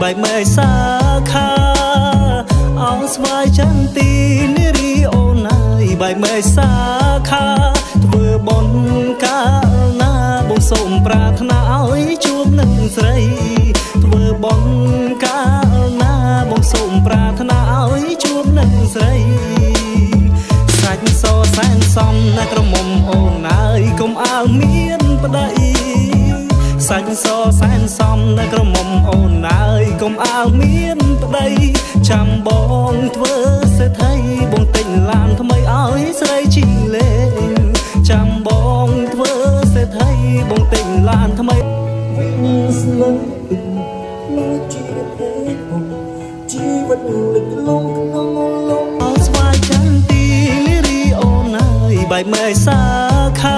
បែកមេសាខា អោស្វាយចន្ទីនារីអូនអើយ បែកមេសាខា ធ្វើបុណ្យកាលណា បងសូមប្រាថ្នាឲ្យជួបនឹងស្រី ធ្វើបុណ្យកាលណា បងសូមប្រាថ្នាឲ្យជួបនឹងស្រី សាច់សសែនសំណាក្រមុំអូនអើយ កុំអាលមានប្តី សាច់សសែនសំណាក្រមុំអូនអើយ កុំអាលមានប្តី ចាំបងធ្វើសេដ្ឋី បងទិញឡានថ្មីឲ្យស្រីជិះលេង ចាំបងធ្វើសេដ្ឋី បងទិញឡានថ្មី វិញ្ញាណស្លឹងមកជាទេជីវិតលិចលង់ក្នុងលំ អស្វាយចន្ទីនារីអូនអើយ បែកមេសាខា